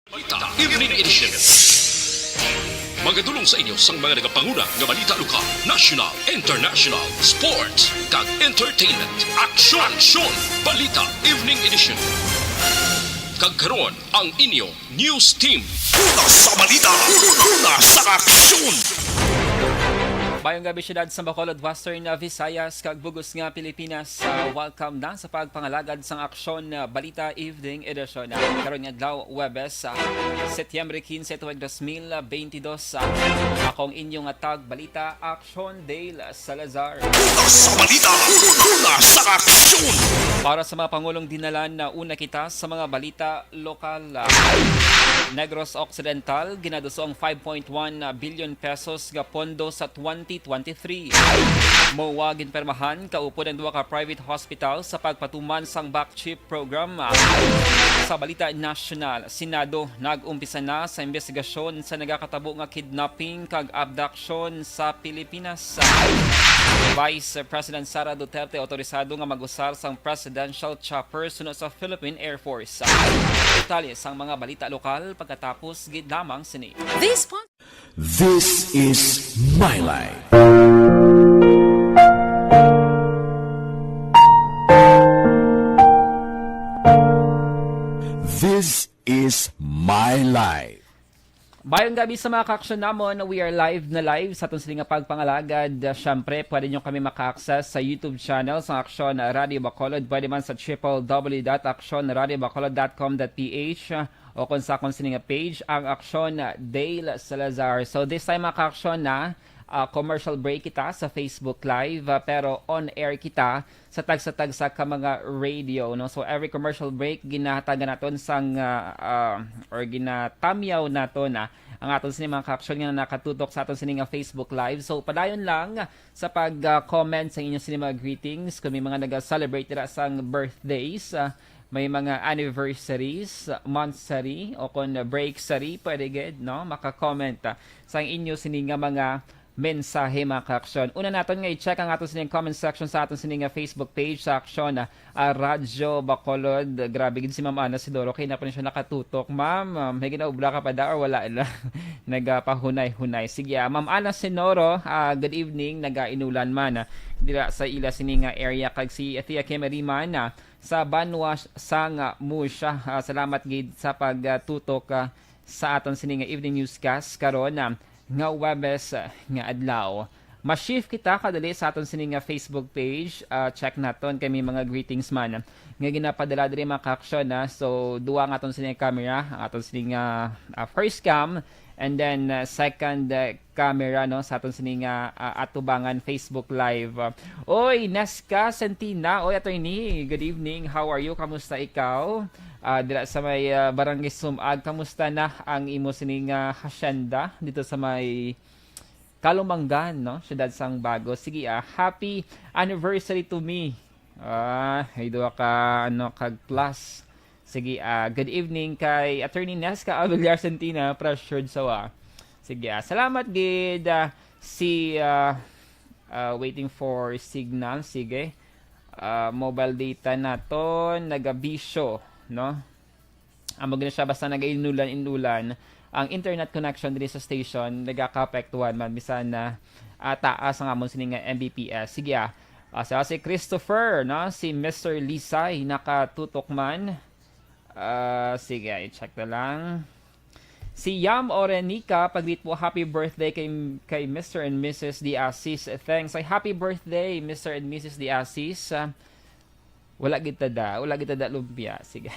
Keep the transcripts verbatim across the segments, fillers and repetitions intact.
Balita Evening Edition. Magadulong sa inyo sang mga nagapanguna nga balita lokal, national, international, sports, kag entertainment. Aksyon! Aksyon! Balita Evening Edition. Kag karon, ang inyo news team. Una sa balita, una sa aksyon. Mayong gabi, siyudad sa Bacolod, Western, uh, Visayas, kag bug-os nga Pilipinas. Uh, welcome na sa pagpangalagad sang Aksyon, uh, Balita Evening Edition. Uh, karon nga adlaw, Huwebes, uh, Setyembre quince, tuig dos mil veintidós. Uh, akong inyo nga tag balita, Aksyon Dale Salazar. Una sa balita, una sa aksyon. Para sa mga pangulong dinalan, uh, una kita sa mga balita lokal. Ah, Negros Occidental, ginaduso ang five point one billion pesos nga pondo sa twenty twenty-three. MOA ginpermahan kaupod ang duha ka private hospital sa pagpatuman sang back chip program. Ah, sa balita nasyonal, Senado nag-umpisa na sa investigasyon sa nagakatabo nga kidnapping kag abduction sa Pilipinas. Vice President Sara Duterte otorisado nga mag-usar sang presidential chopper suno sa Philippine Air Force. Detalye sang mga balita lokal pagkatapos gid lamang sini. This po. This is My Life. This is My Life. Mayong gabi sa mga ka-aksyon namon. We are live na live sa aton sini nga pagpangalagad. Uh, syempre, pwede nyo kami maka-access sa YouTube channel sa Aksyon Radio Bacolod. Pwede man sa triple W dot aksyon radio bacolod dot com dot P H, uh, o kung sa akon sini nga page, ang Aksyon Dale Salazar. So this time, mga ka-aksyon, na, uh, commercial break kita sa Facebook Live, uh, pero on air kita sa tagsa-tagsa ka mga radio, no? So every commercial break, ginahatagan naton sang, uh, uh, or ginatamyaw naton na ang aton sini mga ka-aksyon nga nakatutok sa aton sini nga Facebook Live. So padayon lang sa pag-comment sa inyo sini mga greetings. Kung may mga nag-celebrate dira sang birthdays, ah, may mga anniversaries, monthsary, o kon breaksary, pwede gid, no? Maka-comment, ah, sa inyo sini nga mga mensahe, mga ka-aksyon. Una naton nga i-check ang aton sining comment section sa aton sini nga Facebook page sa Aksyon, ah, ah, Radyo Bacolod. Grabe gid si Ma'am Ana Sidoro, kay na pa siya nakatutok. Ma'am, ah, may ginaobra ka pa da or wala lang? Nagapahunay-hunay. Sige, ah, Ma'am Ana Sinoro, ah, good evening. Nagainulan man, ah, dira sa ila sini nga area. Kag si Tia Kim Riman, ah, sa Banwa sang, ah, Musha. Ah, salamat gid sa pagtutok, ah, sa aton sini nga evening newscast karon, ah, nga Huwebes, ah, nga adlaw. Ma-shift kita kadali sa aton sini nga Facebook page. Ah, check naton kay may mga greetings man nga ginapadala diri, mga ka-aksyon, ah. So, duha ang aton sini nga camera, ang aton sini nga, ah, first cam, and then, ah, second, ah, camera, no, sa aton sini nga, ah, atubangan Facebook Live. Ah, oy, Nesca Sentina, oy, attorney, good evening. How are you? Kamusta ikaw? Ah, dira sa may, ah, Barangay Sumag, kamusta na ang imo sini nga hacienda dito sa may Calumanggan, no? Siyudad sang Bago. Sige, ah, happy anniversary to me. Ah, may duha ka, ano, kag plus. Sige, ah, good evening kay Attorney Nesca Avillar Sentina, pressured sa wa. Sige, ah, salamat gid, ah, si, ah, ah, waiting for signal. Sige. Ah, mobile data naton nagabisyo, no? Amo gid na siya, basta nagainulan-inulan ang internet connection diri sa station, nagakaapektuhan man bisan na, ah, taas ang amon sini nga M B P S. Sige, ah. Ah, sa si Christopher, no? Si Mister Lisay nakatutok man. Ah, sige, i-check na lang. Si Yam Orenica, pag-greet po, "Happy birthday kay, kay Mister and Missus De Asis." Thanks. Ay, happy birthday, Mister and Missus De Asis. Ah, wala gid ta da, wala gid ta da lumpia. Sige.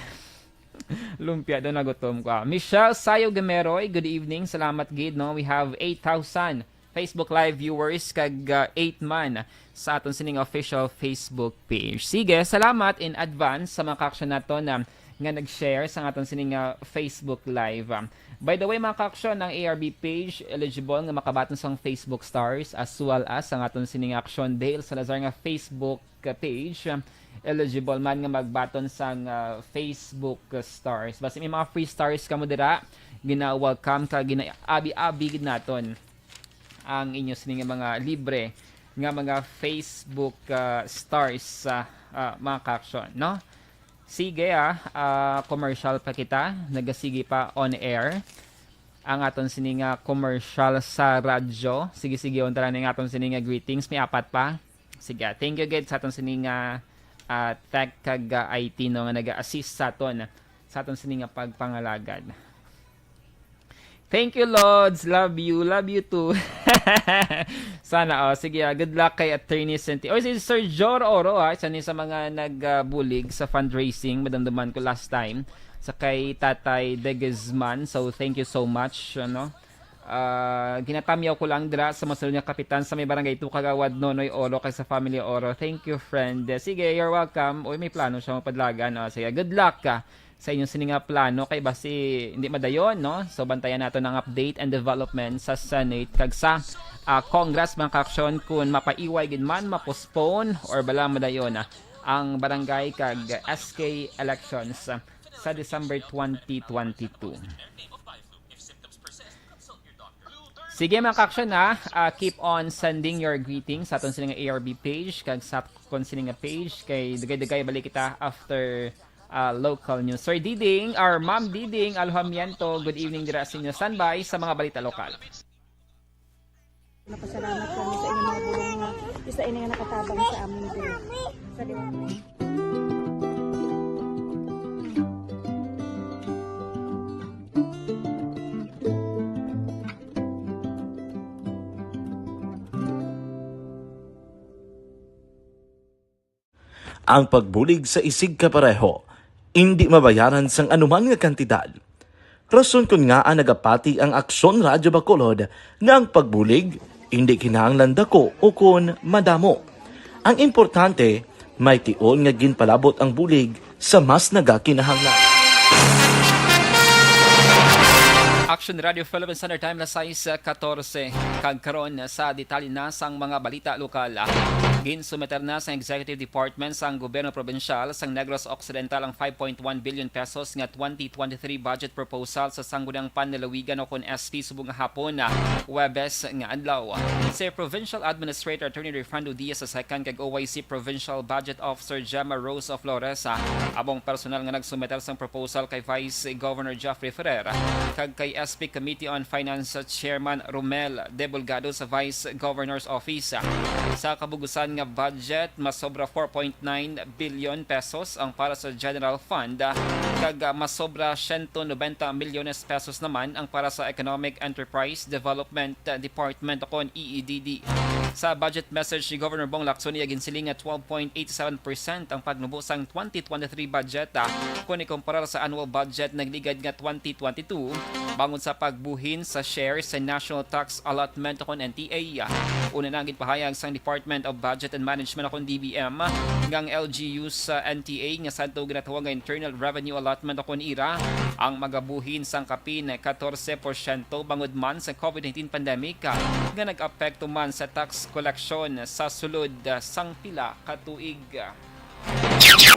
Lumpia daw, nagutom ko. Ah, Michelle Sayo Gameroy, good evening. Salamat gid, no? We have eight thousand Facebook Live viewers kag, ah, eight man sa aton sining official Facebook page. Sige, salamat in advance sa mga ka-aksyon naton na nga nag-share sa aton sining, ah, Facebook Live. Ah, by the way, mga ka-aksyon, ang A R B page eligible nga makabaton sang Facebook Stars as well as ang aton sining Aksyon Dale Salazar nga Facebook ka page, ah, eligible man nga magbaton sang, ah, Facebook Stars. Basta may mga free stars kamo dira, gina-welcome ka, gina-abi-abi gid naton ang inyo sini nga mga libre nga mga Facebook, ah, Stars sa, ah, mga ka-aksyon, no? Sige, ah, ah, commercial pa kita. Nagasige pa on air ang aton sini nga commercial sa radyo. Sige, sige, unta lang ning aton sini nga greetings. May apat pa. Sige, ah, thank you gid sa aton sini nga, ah, tech kag, ah, I T, no, nga naga-assist sa aton, sa aton sini nga pagpangalagad. Thank you, Lods. Love you. Love you too. Sana, oh. Sige, ah, good luck kay Attorney Senti. Oh, si Sir Jor Oro, ah, isa ni sa mga nagbulig sa fundraising, madamdaman ko last time, sa kay Tatay De Guzman. So, thank you so much, ano. Ah, ginatamyaw ko lang dira sa masulod nga kapitan sa may barangay two Kagawad Nonoy Oro kag sa family Oro. Thank you, friend. Sige, you're welcome. Uy, may plano siya mapadlagan. Oh, sige, good luck, ah, sa inyong sini nga plano kay basi hindi madayon, no? So, bantayan nato ang update and development sa Senate kag sa, ah, Congress, mga kaaksyon, kung mapaiway gid man, ma-postpone, or bala madayon, ah, ang barangay kag S K elections, ah, sa December twenty twenty-two. Sige, mga kaaksyon, ha. Ah, keep on sending your greetings sa aton sini nga A R B page kag sa kon sini nga page kay dugay-dugay balik kita after, ah, local news. Sir Diding, or Ma'am Diding Alojamiento, good evening dira sa inyo. Standby sa mga balita lokal. Napasalamat kami sa inyong mga bulong nga isa ini nga nakatabang sa amin din. Sa Ang pagbulig sa isigkapareho indi mabayaran sang anuman nga kantidad. Rason kon ngaa nagapati ang Aksyon Radyo Bacolod nga ang pagbulig indi kinahanglan dako ukon madamo. Ang importante, may tion nga ginpalabot ang bulig sa mas nagakinahanglan. Action Radio Philippines Standard Time, alas sais katorse. Kag karon, sa detalye na sang mga balita lokal. Ginsumiter na sa Executive Department sang Gobyerno Probinsyal sang Negros Occidental ang five point one billion pesos nga twenty twenty-three budget proposal sa Sangguniang Panlalawigan o kon S P subong nga hapon, Huwebes nga adlaw. Si Provincial Administrator Attorney Refrando Diaz the second kag O I C Provincial Budget Officer Gemma Rose of Flores, ah, among personal nga nagsumiter sang proposal kay Vice Governor Jeffrey Ferrer kag kay S P Committee on Finance Chairman Romel Debulgado sa Vice Governor's Office. Sa kabugusan nga budget, masobra four point nine billion pesos ang para sa General Fund, kag, ah, masobra siyento nobenta milyones pesos naman ang para sa Economic Enterprise Development Department o kon E E D D. Sa budget message ni Governor Bong Lacson, iya ginsiling nga twelve point eight seven percent ang pagnubo sang twenty twenty-three budget, ah, kon ikumparar sa annual budget nagligad nga twenty twenty-two, bangod sa pagbuhin sa share sa National Tax Allotment o kon N T A. Una na ang ginpahayag sang Department of Budget and Management o kon D B M nga ang L G Us sa N T A nga sadto ginatawag nga Internal Revenue Allotment o kon ira ang magabuhin sang kapin katorse porsyento bangod man sa COVID nineteen pandemic, ah, nga nag-apekto man sa tax collection sa sulod, ah, sang pila ka tuig.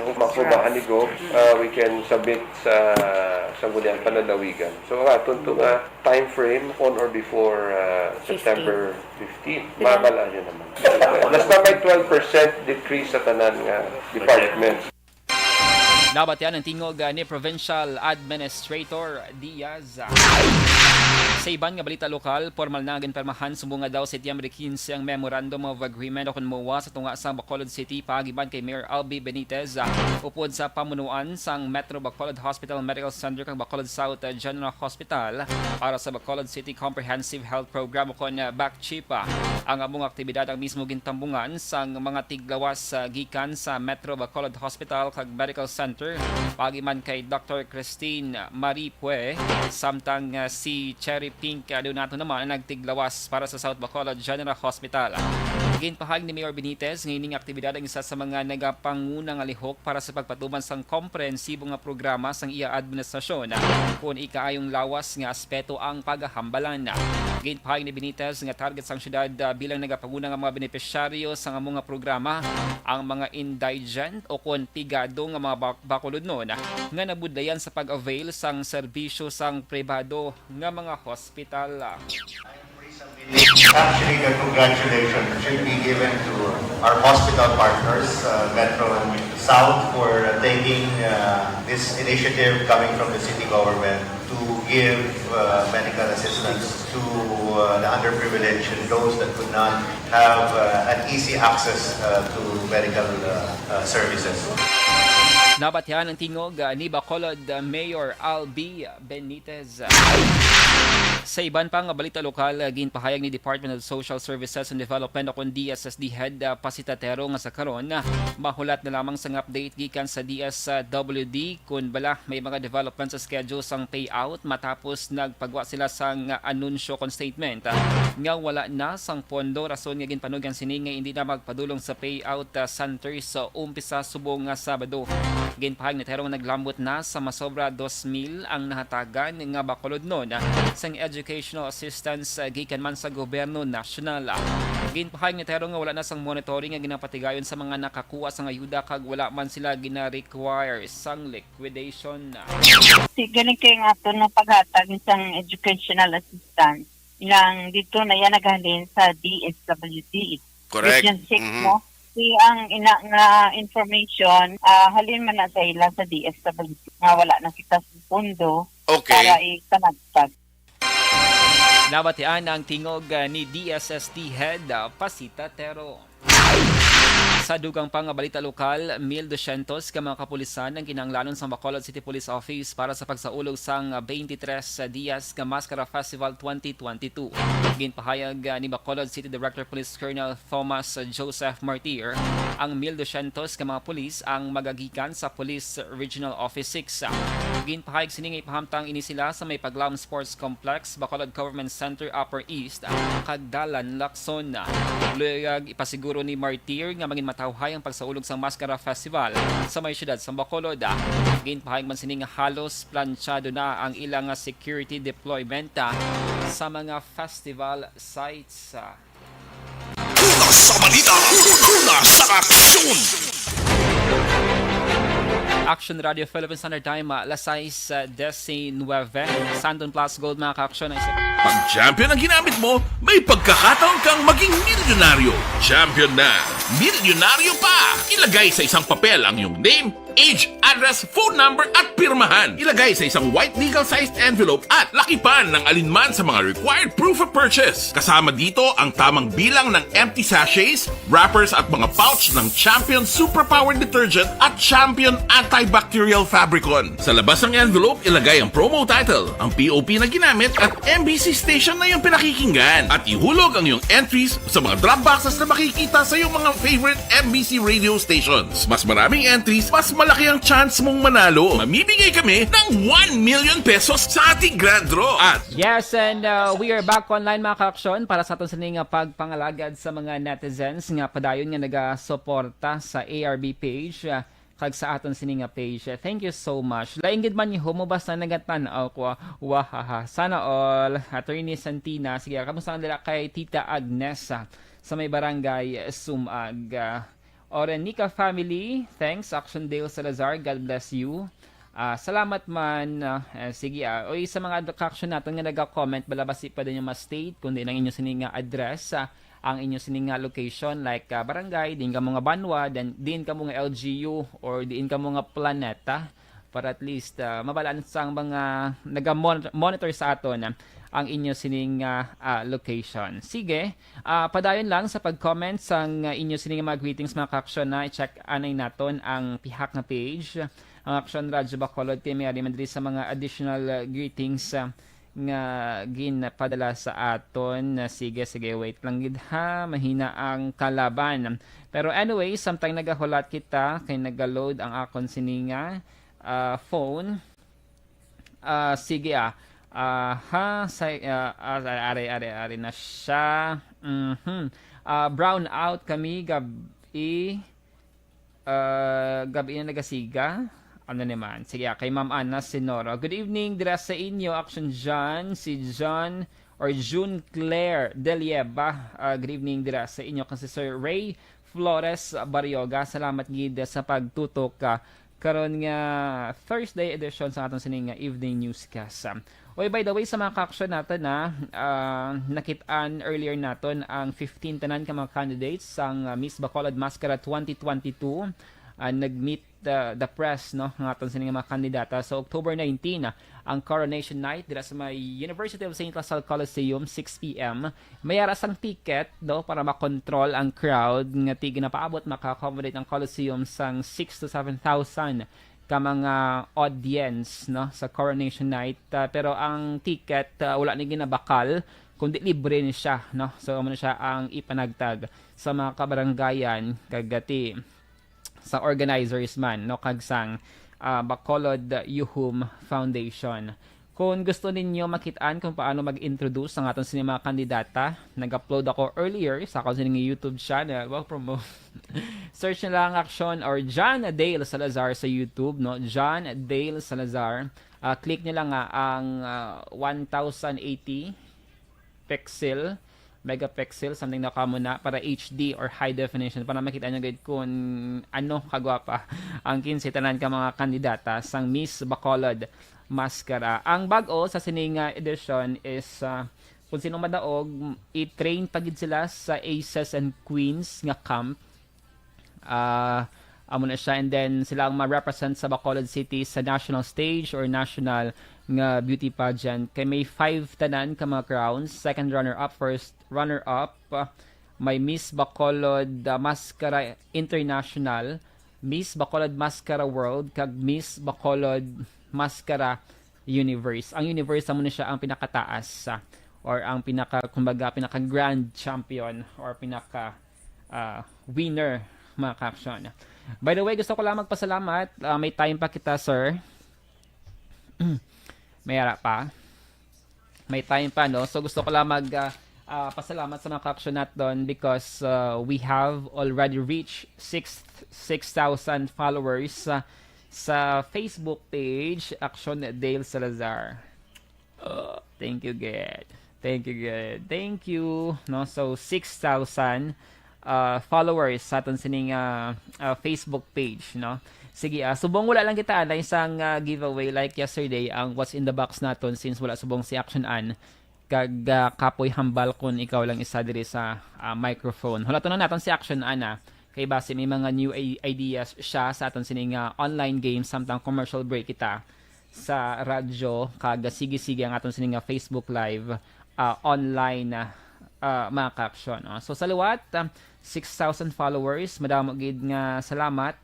Nung makubahan ni Gob, uh, we can submit sa Sangguniang Panlalawigan. So, ang aton to nga time frame on or before, uh, September fifteen. Mabal-an niyo naman. Basta may twelve percent decrease sa tanan nga departments. Nabatian ang tingog, ah, ni Provincial Administrator Diaz. Sa iban nga balita lokal, pormal na ginpirmahan subong nga daw September quince ang Memorandum of Agreement o kon MOA sa tunga sa Bacolod City, paagi man kay Mayor Albi Benitez, ah, upod sa pamunuan sang Metro Bacolod Hospital Medical Center kag Bacolod South, ah, General Hospital para sa Bacolod City Comprehensive Health Program o kon, ah, BACCHIP. Ang among aktibidad ang mismo gintambungan sang mga tiglawas, ah, gikan sa Metro Bacolod Hospital kag Medical Center, paagi man kay Doctor Christine Marie Pue, samtang, ah, si Cherry Pink, ah, Donato naman ang nagtiglawas para sa South Bacolod General Hospital. Ginpahayag ni Mayor Benitez nga ining aktibidad ang isa sa mga nagapanguna nga lihok para sa pagpatuman sang komprehensibo nga programa sang iya administrasyon, kon ikaayong lawas nga aspeto ang pagahambalan. Ginpahayag ni Benitez nga target sang syudad, ah, bilang nagapanguna nga mga benepisyaryo sang amo nga programa ang mga indigent o kon pigado nga mga Bac-, Bacolodnon nga nabudlayan sa pag-avail sang serbisyo sang pribado nga mga hospital. Actually, the congratulations should be given to our hospital partners, uh, Metro and South, for uh, taking uh, this initiative coming from the city government to give uh, medical assistance to uh, the underprivileged and those that could not have uh, an easy access uh, to medical uh, uh, services. Nabatihan ang tingog uh, ni Bacolod uh, Mayor Albi Benitez. Sa iban pa nga balita lokal, uh, ginpahayag ni Department of Social Services and Development o kon D S S D Head uh, Pasita Tero nga sa karon, uh, mahulat na lamang sang update gikan sa D S W D kun bala may mga development sa schedule sang payout matapos nagpagwa sila sang anunsyo kon statement, ah, nga wala na sang pondo, rason nga ginpanugan sini nga hindi na magpadulong sa payout, ah, center sa umpisa subong nga Sabado. Ginpahayag ni Tero nga naglambot na sa masobra dos mil ang nahatagan nga Bacolodnon, ah, sang educational assistance, ah, gikan man sa gobyerno nasyonal. Ginpahayag ni Tero nga wala na sang monitoring nga ginapatigayon sa mga nakakuha sang ayuda kag wala man sila gina-require sang liquidation. Si galing kay nga ato no paghatag sang educational assistance. Ilang dito na yan naghalin sa D S W D. Correct. Region six, Mhm. no? Si ang ina nga information, ah, halin man na sa ila sa D S W D nga wala na kita sa pondo para Okay. ipanagpag. Nabatian ang tingog, ah, ni D S S T Head, ah, Pasita Tero. Sa dugang pa nga balita lokal, mil dosyentos ka mga kapulisan ang kinahanglanon sa Bacolod City Police Office para sa pagsaulog sang twenty-three Dias nga Maskara Festival twenty twenty-two. Ginpahayag, ah, ni Bacolod City Director Police Colonel Thomas Joseph Martir ang mil dosyentos ka mga pulis ang magagikan sa Police Regional Office six. Ginpahayag sini nga ipahamtang ini sila sa may Paglaom Sports Complex, Bacolod Government Center, Upper East, kag Dalan, Lacson. Luyag ipasiguro ni Martir nga mangin matawhay ang pagsaulog sang Maskara Festival sa may siyudad sang Bacolod. Ginpahayag man sini nga halos plantsado na ang ilang security deployment, ah, sa mga festival sites. Una sa balita, una sa aksyon. Action Radio Philippines Standard Time, ah, las sais, ah, diecinueve. Santon Plus Gold, mga ka-aksyon, ay sa Pag champion ang ginamit mo, may pagkakataon kang maging milyonaryo. Champion na, milyonaryo pa! Ilagay sa isang papel ang iyong name, age, address, phone number at pirmahan. Ilagay sa isang white legal-sized envelope at lakipan ng alinman sa mga required proof of purchase. Kasama dito ang tamang bilang ng empty sachets, wrappers at mga pouch ng Champion Superpower Detergent at Champion Antibacterial Fabricon. Sa labas ng envelope, ilagay ang promo title, ang P O P na ginamit at M B C station na iyong pinakikinggan. At ihulog ang iyong entries sa mga drop boxes na makikita sa iyong mga favorite M B C radio stations. Mas maraming entries, mas malaki ang chance mong manalo. Mamimigay kami ng one million pesos sa ating grand draw. At Yes, and uh, we are back online, mga ka-aksyon, para sa aton sini nga pagpangalagad sa mga netizens nga padayon nga nagasuporta sa A R B page, uh, kag sa aton sini nga page. Uh, thank you so much. Lain gid man ni Homo basta nagatan-aw ko. Wahaha. Sana all. Attorney Santina, sige, kamusta ang dira kay Tita Agnes, ah, sa may barangay Sumag? Ah, Orenica family, thanks. Action Dale Salazar, God bless you. Ah, salamat man. Ah, eh, sige, ah. Oy, sa mga ad-, ka-aksyon naton nga naga-comment, bala basi pwede nyo ma-state kung diin ang inyo sini nga address, ah, ang inyo sini nga location, like, ah, barangay, diin kamo nga banwa, then diin kamo nga L G U, or diin kamo nga planeta, para at least, ah, mabalaan sang mga naga-monitor sa aton, ah, ang inyo sining, ah, ah, location. Sige, ah, padayon lang sa pag-comment sang, ah, inyo sining mga greetings, mga ka-aksyon, na i-check anay naton ang pihak nga page, ang Aksyon Radyo Bacolod, kay may ari man diri sa mga additional, ah, greetings, ah, nga ginpadala sa aton. Ah, sige, sige, wait lang gid ha, mahina ang kalaban. Pero anyway, samtang nagahulat kita, kay naga-load ang akon sini nga, ah, phone. Ah, sige, ah. Ah, ha, sa, ah, ah, are, are, are na siya. Mhm. Ah, brown out kami, gabi, ah, gabi na nagasiga. Ano naman? Sige, ah, kay Ma'am Ana Sinoro. Good evening, dira sa inyo, Action John, si John or June Claire Delieva. Ah, good evening, dira sa inyo, kang si Sir Ray Flores Barrioga. Salamat gid sa pagtutok, ah, karon nga Thursday edition sa aton sini nga evening newscast. Oy, by the way, sa mga ka-action naton na, ah, nakit-an earlier naton ang fifteen tanan ka mga candidates sang, ah, Miss Bacolod Mascara twenty twenty-two. Ah, nag-meet the, the press, no, nga aton sini nga mga kandidata. So, October nineteen, ah, ang coronation night dira sa may University of Saint La Salle Coliseum, six p.m. May ara sang ticket, no, para makontrol ang crowd nga ti ginapaabot, maka-accommodate ang Coliseum sang six to seven thousand ka mga audience, no, sa coronation night. Ah, pero ang ticket, ah, wala ni ginabakal, kundi libre ni siya, no. So, amo na siya ang ipanagtag sa mga kabarangayan kag ti sa organizers man, no, kag sang, ah, Bacolod Yuhum Foundation. Kung gusto ninyo makit-an kung paano mag-introduce ang aton sini mga kandidata, nag-upload ako earlier sa akon sini nga YouTube channel. Wow, promo. Search na lang Action or John Dale Salazar sa YouTube, no? John Dale Salazar. Ah, click nyo lang nga ang, ah, one thousand eighty pixel, megapixel, something na kamo na para H D or high definition para makita nyo gid kung ano kagwapa ang kinse tanan ka mga kandidata sang Miss Bacolod Mascara. Ang bag-o sa sining, ah, edition is, ah, kung sino madaog, i-train pa gid sila sa Aces and Queens nga camp. Ah, amo na siya. And then, sila ang ma-represent sa Bacolod City sa national stage or national nga beauty pageant. Kay may five tanan ka mga crowns. Second runner-up, first runner-up, ah, may Miss Bacolod, ah, Mascara International, Miss Bacolod Mascara World, kag Miss Bacolod Mascara Universe. Ang Universe, amo na siya ang pinakataas, ah, or ang pinaka, kumbaga, pinaka grand champion or pinaka, ah, winner, mga ka-action. By the way, gusto ko lang magpasalamat. Ah, may time pa kita, sir. May ara pa. May time pa, no? So, gusto ko lang mag, ah, ah, pasalamat sa mga ka-action naton because, ah, we have already reached six, six thousand followers, ah, sa Facebook page, Action Dale Salazar. Uh, thank you, good. Thank you, good. Thank you. No? So, six thousand, uh, followers sa aton sining, uh, uh, Facebook page, no? Sige, ah, subong wala lang kita anay sang, ah, giveaway like yesterday, ang what's in the box naton, since wala subong si Action Ann, kag, ah, kapoy hambal kun ikaw lang isa diri sa, ah, microphone. Hulaton na naton si Action Ann, ah, kay basi may mga new i-, ideas siya sa aton sining, ah, online game samtang commercial break kita sa radyo, kag sige-sige ang aton sini nga Facebook Live, ah, online, ah, ah, mga ka-action, no? So, sa liwat, ah, six thousand followers, madamo gid nga salamat.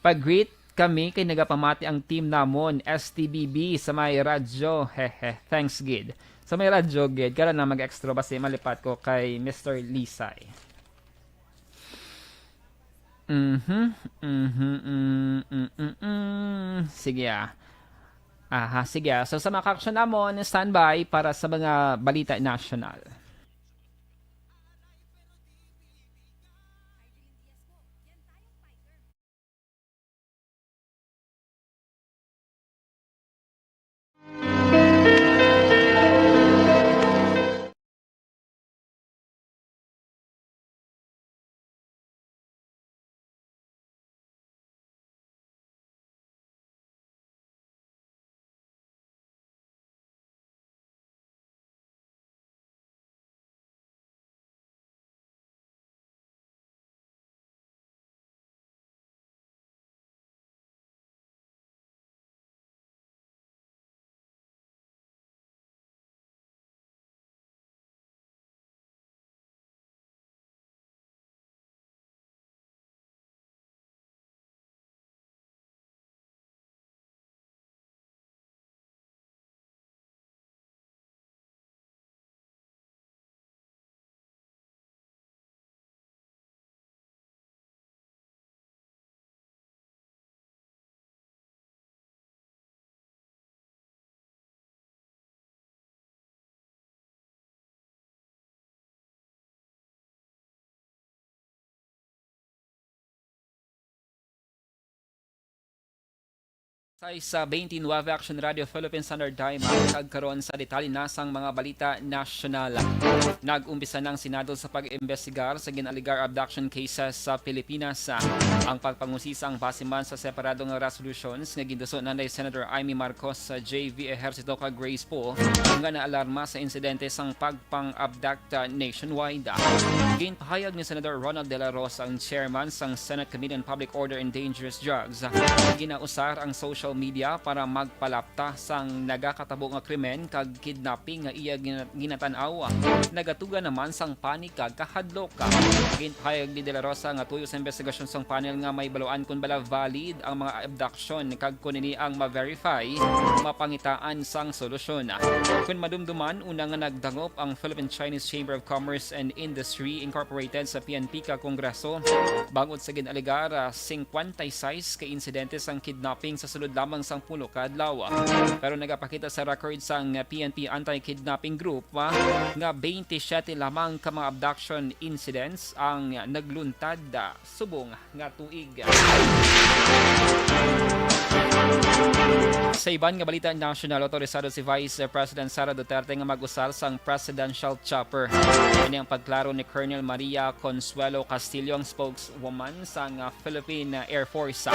Pag-greet kami kay nagapamati ang team namon, S T B B, sa may radyo. Hehe, thanks gid. Sa may radyo gid, kara na mag-extra basi malipat ko kay Mister Lisay. Mhm, mhm, mm, mm, mm, mm. Sige, ah. Aha, sige, ah. So, sa mga ka-action namon, standby para sa mga balita nasyonal. Tay sa twenty-nine Action Radio Philippine Standard Time, kag karon sa detalye na sang mga balita nasyonal. Nag-umpisa na ang Senado sa pag-imbestigar sa gin-alegar abduction cases sa Pilipinas. Ang pagpangusisa ang base man sa separado nga resolutions nga gintuso na ni Senator Imee Marcos, sa J V Ejercito kag Grace Poe, nga naalarma sa insidente sang pag pang-abduct nationwide. Ginpahayag ni Senador Ronald De La Rosa, ang chairman sang Senate Committee on Public Order and Dangerous Drugs, ginausar ang social media para magpalapta sang nagakatabo nga krimen kag kidnapping nga iya gina-, ginatan-aw. Nagatuga naman sang panik kag kahadlok. Ginpahayag ni De La Rosa nga tuyo sa investigasyon sang panel nga may baluan kon bala valid ang mga abduction kag kon ini ang ma-verify, mapangitaan sang solusyon. Kon madumduman, una nga nagdangop ang Philippine Chinese Chamber of Commerce and Industry Incorporated sa P N P kag Kongreso bangod sa gin-alegar, ah, singkwenta y seis ka insidente sang kidnapping sa sulod lamang sang pulo ka adlaw. Pero nagapakita sa record sang P N P Anti-Kidnapping Group, ah, nga twenty-seven lamang ka mga abduction incidents ang nagluntad, ah, subong nga tuig. Sa iban nga balita nasyonal, autorisado si Vice President Sara Duterte nga mag-usar sang presidential chopper. Ini ang pagklaro ni Colonel Maria Consuelo Castillo, ang spokeswoman sang Philippine Air Force.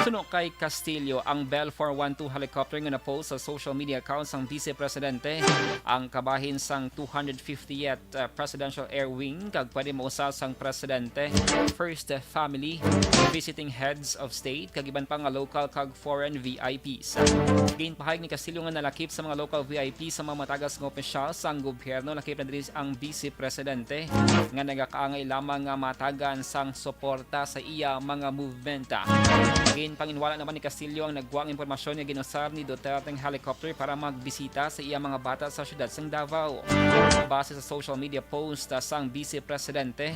Suno kay Castillo, ang Bell four one two helicopter nga na-post sa social media account sang Vice Presidente ang kabahin sang two hundred fiftieth uh, Presidential Air Wing kag pwede mausab sang presidente, first family, visiting heads of state, kag iban pa nga local kag foreign V I Ps. Ginpahayag ni Castillo nga nalakip sa mga local V I P sa mga matagas nga opisyal sang gobyerno, lakip na diri ang Vice Presidente nga nagakaangay lamang nga matagan sang suporta sa iya mga movement. Ginpanginwala naman ni Castillo ang nagwa nga impormasyon nga ginusar ni Duterte ang helicopter para magbisita sa iya mga bata sa siyudad sang Davao. Base sa social media post, ah, sang Vice Presidente,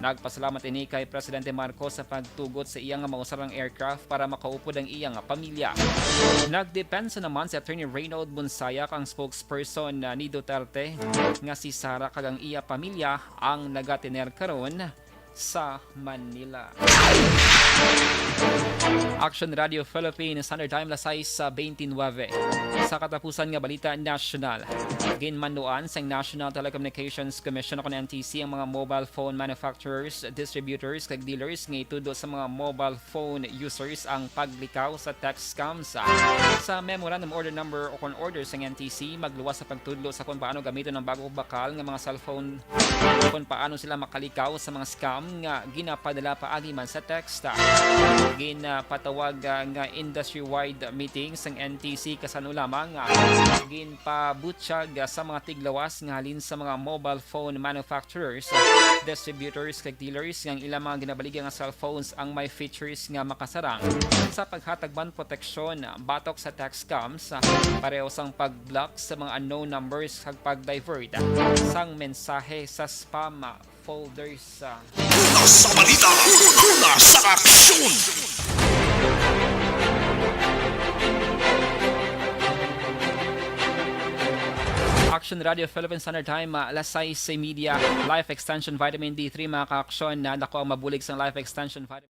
nagpasalamat ini kay Presidente Marcos sa pagtugot sa iya nga mausar ang aircraft para makaupod ang iya nga pamilya. Nagdepensa naman si Attorney Raynold Monsayac, ang spokesperson, ah, ni Duterte, nga si Sara kag ang iya pamilya ang nagatener karon sa Manila. Action Radio Philippines, Standard Time, las sais sa twenty-nine. Sa katapusan nga balita nasyonal, ginmanduan sang National Telecommunications Commission o kon N T C ang mga mobile phone manufacturers, distributors, kag dealers nga itudlo sa mga mobile phone users ang paglikaw sa text scams. Sa Memorandum Order Number o kon Order sang N T C, magluwas sa pagtudlo sa kon paano gamiton ang bago bakal nga mga cellphone, kon paano sila makalikaw sa mga scam nga ginapadala paagi man sa text. Ginapatawag, ah, nga industry-wide meeting sang N T C kasano lamang, ah, ginpabutyag, ah, sa mga tiglawas nga halin sa mga mobile phone manufacturers, distributors, kag dealers nga ang ilang mga ginabaligya nga cellphones ang may features nga makasarang sa paghatag man proteksyon batok sa text scams, pareho sang pag-block sa mga unknown numbers kag pag-divert sang mensahe sa spam folders. Una sa balita, una sa aksyon. Action Radio Philippine Standard Time, ah, alas sais y media. Life Extension Vitamin D three, mga ka-aksyon, na dako ang mabulig sang Life Extension Vitamin.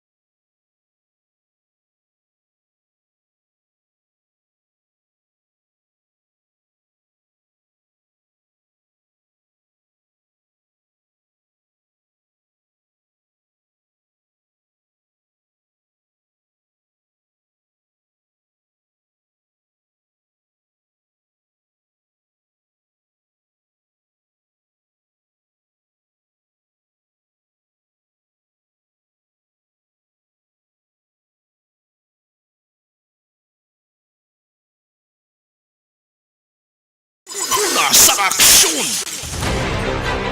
Una sa aksyon.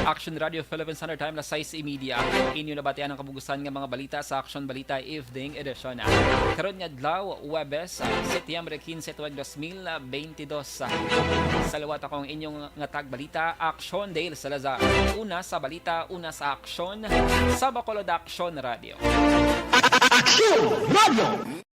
Action Radio Philippine Standard Time, alas sais y media. Inyo nabatian ang kabugusan nga mga balita sa Action Balita Evening Edition. Karon nga adlaw, Huwebes, Setyembre quince, tuig dos mil veintidós. Sa liwat, ako ang inyong nga tagbalita, Action Dale Salazar. Una sa balita, una sa aksyon, sa Bacolod Action Radio. Action Radio!